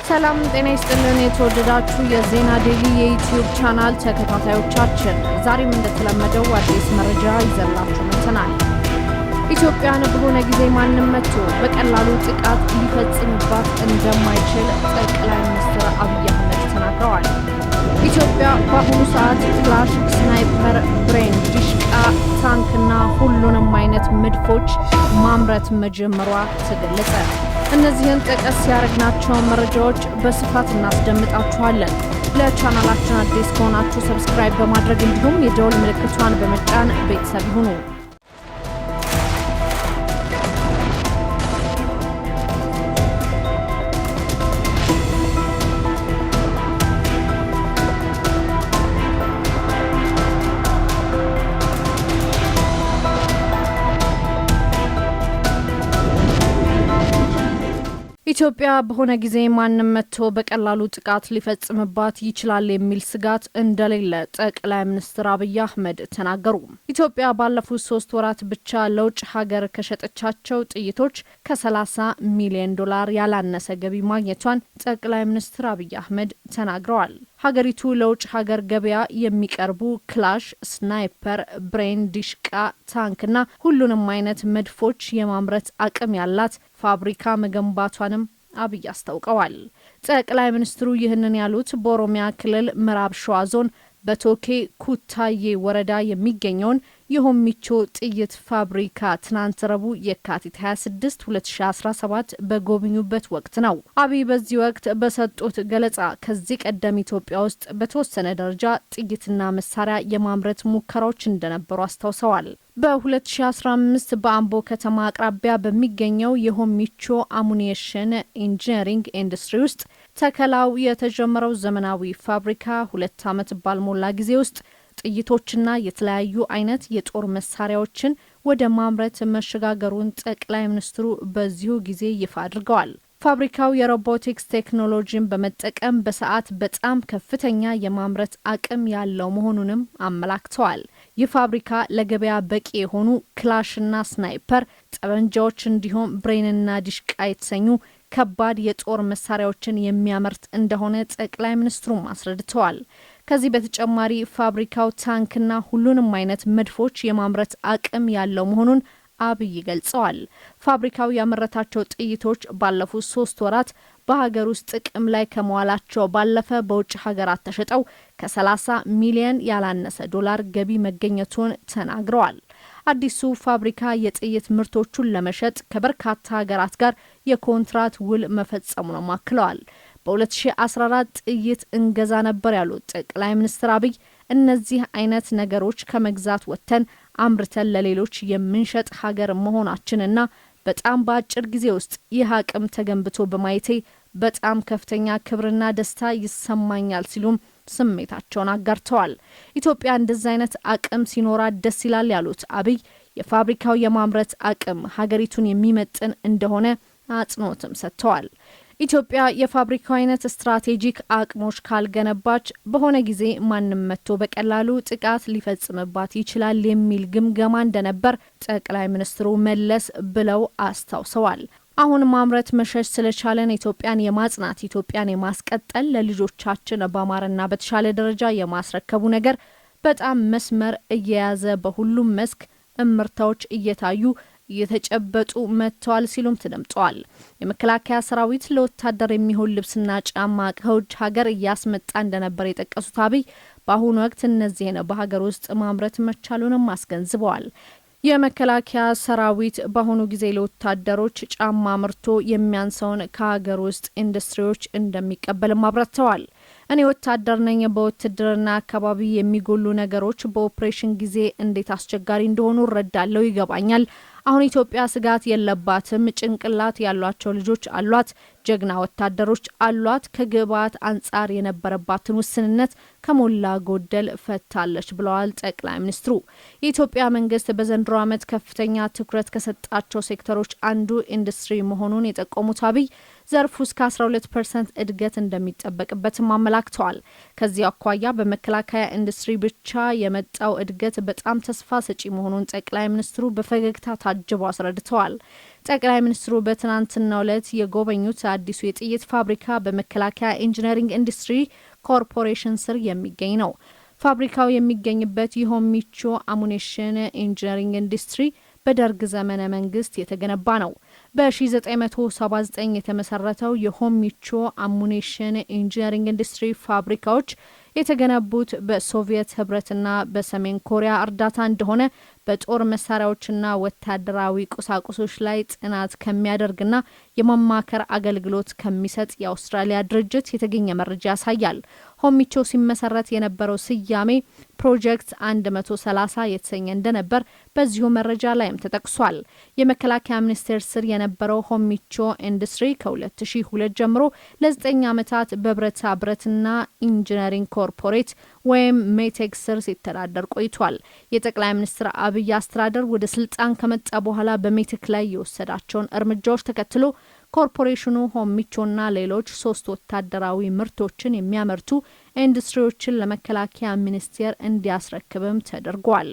ሰላም ጤና ይስጥልን የተወደዳችሁ የዜና ዴሊ የዩቲዩብ ቻናል ተከታታዮቻችን፣ ዛሬም እንደተለመደው አዲስ መረጃ ይዘንላችሁ መጥተናል። ኢትዮጵያን በሆነ ጊዜ ማንም መጥቶ በቀላሉ ጥቃት ሊፈጽምባት እንደማይችል ጠቅላይ ሚኒስትር አብይ አህመድ ተናግረዋል። ኢትዮጵያ በአሁኑ ሰዓት ክላሽ፣ ስናይፐር፣ ብሬን፣ ዲሽቃ፣ ታንክና ሁሉንም አይነት መድፎች ማምረት መጀመሯ ተገለጸ። እነዚህን ጠቀስ ያደረግናቸውን መረጃዎች በስፋት እናስደምጣችኋለን። ለቻናላችን አዲስ ከሆናችሁ subscribe በማድረግ እንዲሁም የደወል ምልክቷን በመጫን ቤተሰብ ይሁኑ። ኢትዮጵያ በሆነ ጊዜ ማንም መጥቶ በቀላሉ ጥቃት ሊፈጽምባት ይችላል የሚል ስጋት እንደሌለ ጠቅላይ ሚኒስትር አብይ አህመድ ተናገሩ። ኢትዮጵያ ባለፉት 3 ወራት ብቻ ለውጭ ሀገር ከሸጠቻቸው ጥይቶች ከ30 ሚሊዮን ዶላር ያላነሰ ገቢ ማግኘቷን ጠቅላይ ሚኒስትር አብይ አህመድ ተናግረዋል። ሀገሪቱ ለውጭ ሀገር ገበያ የሚቀርቡ ክላሽ፣ ስናይፐር፣ ብሬን፣ ዲሽቃ፣ ታንክና ሁሉንም አይነት መድፎች የማምረት አቅም ያላት ፋብሪካ መገንባቷንም አብይ አስታውቀዋል። ጠቅላይ ሚኒስትሩ ይህንን ያሉት በኦሮሚያ ክልል ምዕራብ ሸዋ ዞን በቶኬ ኩታዬ ወረዳ የሚገኘውን የሆሚቾ ጥይት ፋብሪካ ትናንት ረቡዕ የካቲት 26 2017 በጎበኙበት ወቅት ነው። አብይ በዚህ ወቅት በሰጡት ገለጻ ከዚህ ቀደም ኢትዮጵያ ውስጥ በተወሰነ ደረጃ ጥይትና መሳሪያ የማምረት ሙከራዎች እንደነበሩ አስታውሰዋል። በ2015 በአምቦ ከተማ አቅራቢያ በሚገኘው የሆሚቾ አሙኒሽን ኢንጂነሪንግ ኢንዱስትሪ ውስጥ ተከላው የተጀመረው ዘመናዊ ፋብሪካ 2 ዓመት ባልሞላ ጊዜ ውስጥ ጥይቶችና የተለያዩ አይነት የጦር መሳሪያዎችን ወደ ማምረት መሸጋገሩን ጠቅላይ ሚኒስትሩ በዚሁ ጊዜ ይፋ አድርገዋል። ፋብሪካው የሮቦቲክስ ቴክኖሎጂን በመጠቀም በሰዓት በጣም ከፍተኛ የማምረት አቅም ያለው መሆኑንም አመላክተዋል። ይህ ፋብሪካ ለገበያ በቂ የሆኑ ክላሽና ስናይፐር ጠመንጃዎች እንዲሁም ብሬንና ዲሽቃ የተሰኙ ከባድ የጦር መሳሪያዎችን የሚያመርት እንደሆነ ጠቅላይ ሚኒስትሩም አስረድተዋል። ከዚህ በተጨማሪ ፋብሪካው ታንክና ሁሉንም አይነት መድፎች የማምረት አቅም ያለው መሆኑን አብይ ገልጸዋል። ፋብሪካው ያመረታቸው ጥይቶች ባለፉት 3 ወራት በሀገር ውስጥ ጥቅም ላይ ከመዋላቸው ባለፈ በውጭ ሀገራት ተሸጠው ከ30 ሚሊዮን ያላነሰ ዶላር ገቢ መገኘቱን ተናግረዋል። አዲሱ ፋብሪካ የጥይት ምርቶቹን ለመሸጥ ከበርካታ ሀገራት ጋር የኮንትራት ውል መፈጸሙንም አክለዋል። በ2014 ጥይት እንገዛ ነበር ያሉት ጠቅላይ ሚኒስትር አብይ እነዚህ አይነት ነገሮች ከመግዛት ወጥተን አምርተን ለሌሎች የምንሸጥ ሀገር መሆናችንና በጣም በአጭር ጊዜ ውስጥ ይህ አቅም ተገንብቶ በማየቴ በጣም ከፍተኛ ክብርና ደስታ ይሰማኛል ሲሉም ስሜታቸውን አጋርተዋል። ኢትዮጵያ እንደዚህ አይነት አቅም ሲኖራት ደስ ይላል ያሉት አብይ የፋብሪካው የማምረት አቅም ሀገሪቱን የሚመጥን እንደሆነ አጽንኦትም ሰጥተዋል። ኢትዮጵያ የፋብሪካው አይነት ስትራቴጂክ አቅሞች ካልገነባች በሆነ ጊዜ ማንም መጥቶ በቀላሉ ጥቃት ሊፈጽምባት ይችላል የሚል ግምገማ እንደነበር ጠቅላይ ሚኒስትሩ መለስ ብለው አስታውሰዋል። አሁን ማምረት መሸሽ ስለቻለን ኢትዮጵያን የማጽናት ኢትዮጵያን የማስቀጠል ለልጆቻችን በአማረና በተሻለ ደረጃ የማስረከቡ ነገር በጣም መስመር እየያዘ በሁሉም መስክ እምርታዎች እየታዩ እየተጨበጡ መጥተዋል ሲሉም ተደምጠዋል። የመከላከያ ሰራዊት ለወታደር የሚሆን ልብስና ጫማ ከውጭ ሀገር እያስመጣ እንደነበር የጠቀሱት አብይ በአሁኑ ወቅት እነዚህን በሀገር ውስጥ ማምረት መቻሉንም አስገንዝበዋል። የመከላከያ ሰራዊት በአሁኑ ጊዜ ለወታደሮች ጫማ አምርቶ የሚያንሰውን ከሀገር ውስጥ ኢንዱስትሪዎች እንደሚቀበልም አብራርተዋል። እኔ ወታደር ነኝ። በውትድርና አካባቢ የሚጎሉ ነገሮች በኦፕሬሽን ጊዜ እንዴት አስቸጋሪ እንደሆኑ እረዳለሁ፣ ይገባኛል። አሁን ኢትዮጵያ ስጋት የለባትም። ጭንቅላት ያሏቸው ልጆች አሏት፣ ጀግና ወታደሮች አሏት። ከግብዓት አንጻር የነበረባትን ውስንነት ከሞላ ጎደል ፈታለች ብለዋል ጠቅላይ ሚኒስትሩ። የኢትዮጵያ መንግስት በዘንድሮ ዓመት ከፍተኛ ትኩረት ከሰጣቸው ሴክተሮች አንዱ ኢንዱስትሪ መሆኑን የጠቆሙት አብይ ዘርፉ እስከ 12% እድገት እንደሚጠበቅበትም አመላክተዋል። ከዚህ አኳያ በመከላከያ ኢንዱስትሪ ብቻ የመጣው እድገት በጣም ተስፋ ሰጪ መሆኑን ጠቅላይ ሚኒስትሩ በፈገግታ ታጅበው አስረድተዋል። ጠቅላይ ሚኒስትሩ በትናንትናው ዕለት የጎበኙት አዲሱ የጥይት ፋብሪካ በመከላከያ ኢንጂነሪንግ ኢንዱስትሪ ኮርፖሬሽን ስር የሚገኝ ነው። ፋብሪካው የሚገኝበት የሆሚቾ አሙኔሽን ኢንጂነሪንግ ኢንዱስትሪ በደርግ ዘመነ መንግስት የተገነባ ነው። በ1979 የተመሰረተው የሆሚቾ አሙኔሽን ኢንጂነሪንግ ኢንዱስትሪ ፋብሪካዎች የተገነቡት በሶቪየት ህብረትና በሰሜን ኮሪያ እርዳታ እንደሆነ በጦር መሳሪያዎችና ወታደራዊ ቁሳቁሶች ላይ ጥናት ከሚያደርግና የማማከር አገልግሎት ከሚሰጥ የአውስትራሊያ ድርጅት የተገኘ መረጃ ያሳያል። ሆሚቾ ሲመሰረት የነበረው ስያሜ ፕሮጀክት 130 የተሰኘ እንደነበር በዚሁ መረጃ ላይም ተጠቅሷል። የመከላከያ ሚኒስቴር ስር የነበረው ሆሚቾ ኢንዱስትሪ ከ2002 ጀምሮ ለ9 ዓመታት በብረታ ብረትና ኢንጂነሪንግ ኮርፖሬት ወይም ሜቴክ ስር ሲተዳደር ቆይቷል። የጠቅላይ ሚኒስትር አብይ አስተዳደር ወደ ስልጣን ከመጣ በኋላ በሜቴክ ላይ የወሰዳቸውን እርምጃዎች ተከትሎ ኮርፖሬሽኑ ሆሚቾና ሌሎች 3 ወታደራዊ ምርቶችን የሚያመርቱ ኢንዱስትሪዎችን ለመከላከያ ሚኒስቴር እንዲያስረክብም ተደርጓል።